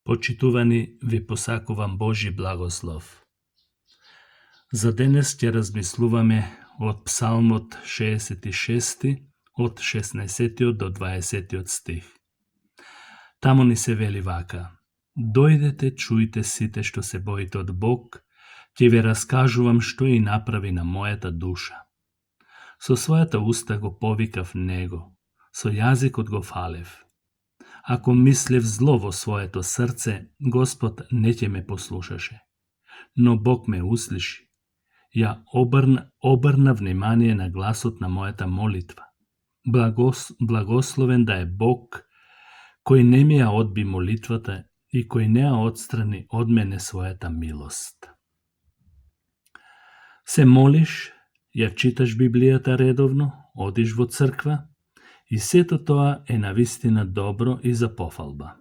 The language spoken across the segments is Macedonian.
Почитувани, ви посакувам Божи благослов. За денес ќе размислуваме од Псалмот 66, од 16 до 20 стих. Таму ни се вели вака: Дојдете, чујте сите што се боите од Бог, ќе ви раскажувам што и направи на мојата душа. Со својата уста го повикав Него, со јазикот го фалев. Ако мислев зло во своето срце, Господ не ќе ме послушаше. Но Бог ме услиши. Ја обрна внимание на гласот на мојата молитва. Благословен да е Бог, кој не ми ја одби молитвата и кој не ја отстрани од мене својата милост. Се молиш, ја читаш Библијата редовно, одиш во црква, и сето тоа е навистина добро и за пофалба.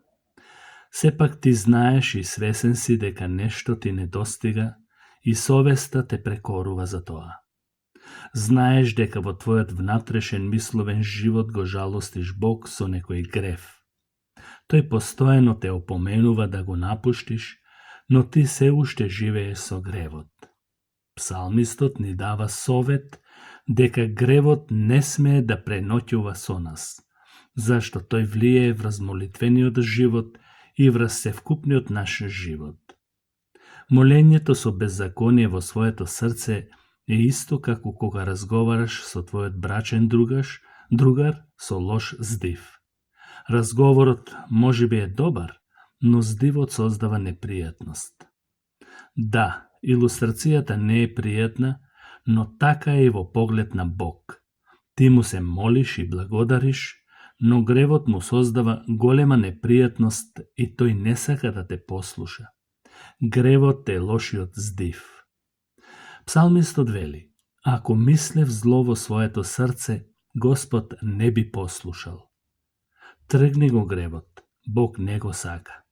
Сепак ти знаеш и свесен си дека нешто ти недостига и совеста те прекорува за тоа. Знаеш дека во твојот внатрешен мисловен живот го жалостиш Бог со некој грев. Тој постојано те опоменува да го напуштиш, но ти се уште живееш со гревот. Псалмистот ни дава совет дека гревот не смее да преноќува со нас, зашто тој влијае врз молитвениот живот и врз севкупниот наш живот. Молењето со беззаконие во своето срце е исто како кога разговараш со твојот брачен другар со лош здив. Разговорот можеби е добар, но здивот создава непријатност. Да, илустрацијата не е пријатна, но така е и во поглед на Бог. Ти му се молиш и благодариш, но гревот му создава голема непријатност и тој не сака да те послуша. Гревот е лошиот здив. Псалмистот вели: Ако мислев зло во своето срце, Господ не би послушал. Тргни го гревот, Бог не го сака.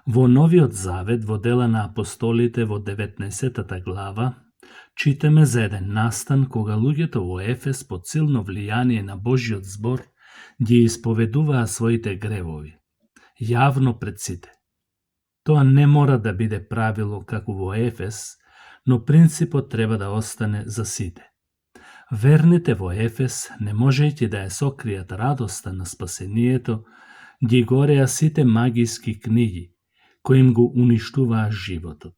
Во Новиот Завет, во Дела на апостолите во 19 глава, читаме за еден настан кога луѓето во Ефес под силно влијание на Божиот збор ги исповедуваа своите гревови, јавно пред сите. Тоа не мора да биде правило како во Ефес, но принципот треба да остане за сите. Верните во Ефес, не можејќи да ја сокријат радоста на спасението, ги гореа сите магиски книги, кои им го уништуваа животот.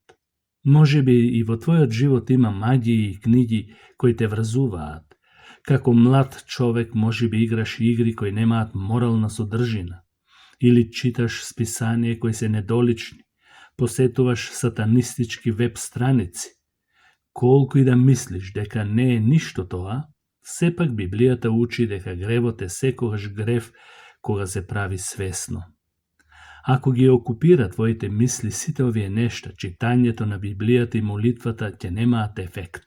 Може би и во твојот живот има магии и книги кои те врзуваат. Како млад човек може би играш игри кои немаат морална содржина, или читаш списание кои се недолични, посетуваш сатанистички веб страници. Колку и да мислиш дека не е ништо тоа, сепак Библијата учи дека гревот е секогаш грев кога се прави свесно. Ако ги окупира твоите мисли сите овие нешта, читањето на Библијата и молитвата ќе немаат ефект.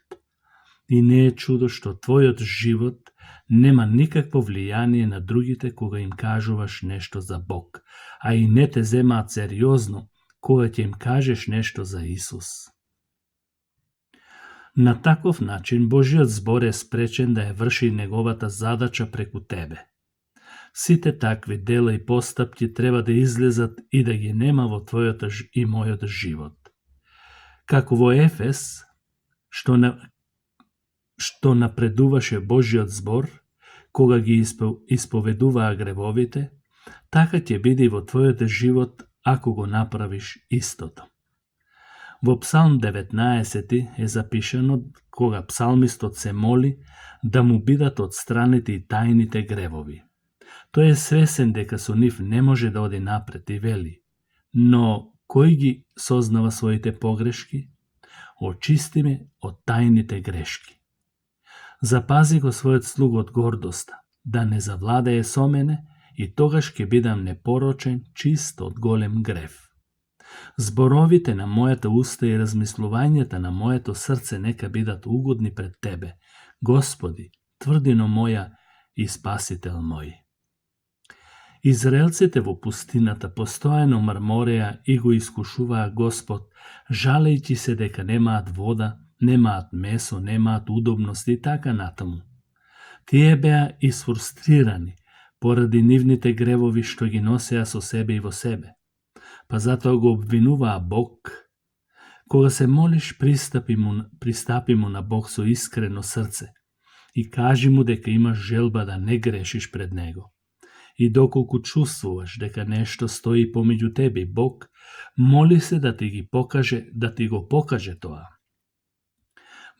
И не е чудо што твојот живот нема никакво влијание на другите кога им кажуваш нешто за Бог, а и не те земаат сериозно кога ќе им кажеш нешто за Исус. На таков начин Божиот збор е спречен да ја врши неговата задача преку тебе. Сите такви дела и постапки треба да излезат и да ги нема во твојот и мојот живот. Како во Ефес, што напредуваше Божиот збор, кога ги исповедуваа гревовите, така ќе биде и во твојот живот ако го направиш истото. Во Псалм 19 е запишано кога псалмистот се моли да му бидат отстранети и тајните гревови. Тој е свесен дека со нив не може да оди напред и вели: но кој ги сознава своите погрешки? Очисти ме од тајните грешки. Запази го својот слуг од гордоста, да не завладее со мене, и тогаш ќе бидам непорочен, чист од голем грев. Зборовите на мојата уста и размислувањата на моето срце нека бидат угодни пред Тебе, Господи, тврдино моја и Спасител мој. Израелците во пустината постојано мрмореа и го искушуваа Господ, жалејќи се дека немаат вода, немаат месо, немаат удобност и така натаму. Тие беа исфрустрирани, поради нивните гревови што ги носеа со себе и во себе. Па затоа го обвинуваа Бог. Кога се молиш, пристапи му на Бог со искрено срце и кажи му дека имаш желба да не грешиш пред Него. И доколку чувствуваш дека нешто стои помеѓу тебе и Бог, моли се да ти го покаже тоа.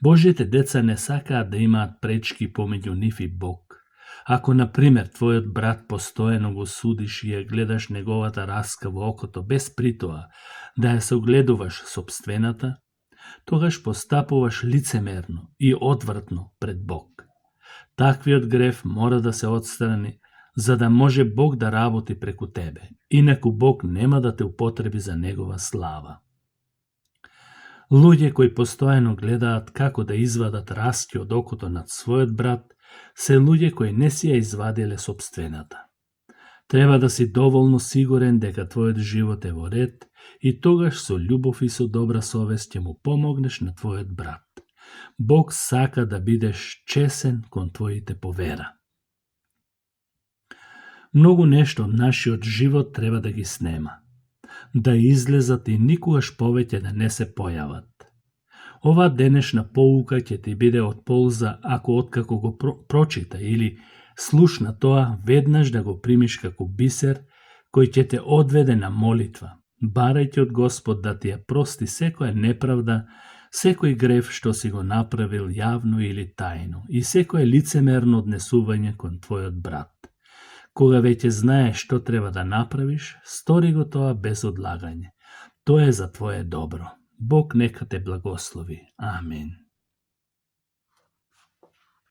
Божите деца не сакаат да имаат пречки помеѓу нив и Бог. Ако, например, твојот брат постојано го судиш и ја гледаш неговата раска во окото без притоа да ја согледуваш сопствената, тогаш постапуваш лицемерно и одвратно пред Бог. Таквиот грев мора да се отстрани, за да може Бог да работи преку тебе, инаку Бог нема да те употреби за Негова слава. Луѓе кои постојано гледаат како да извадат раски од окото над својот брат, се луѓе кои не си ја извадиле сопствената. Треба да си доволно сигурен дека твојот живот е во ред и тогаш со љубов и со добра совест ќе му помогнеш на твојот брат. Бог сака да бидеш чесен кон твоите по вера. Многу нешто од нашиот живот треба да ги снема, да излезат и никогаш повеќе да не се појават. Ова денешна поука ќе ти биде од полза ако откако го прочита или слушна тоа, веднаш да го примиш како бисер кој ќе те одведе на молитва, барајќи од Господ да ти ја прости секоја неправда, секој грев што си го направил јавно или тајно и секое лицемерно однесување кон твојот брат. Кога веќе знаеш што треба да направиш, стори го тоа без одлагање. Тоа е за твое добро. Бог нека те благослови. Амин.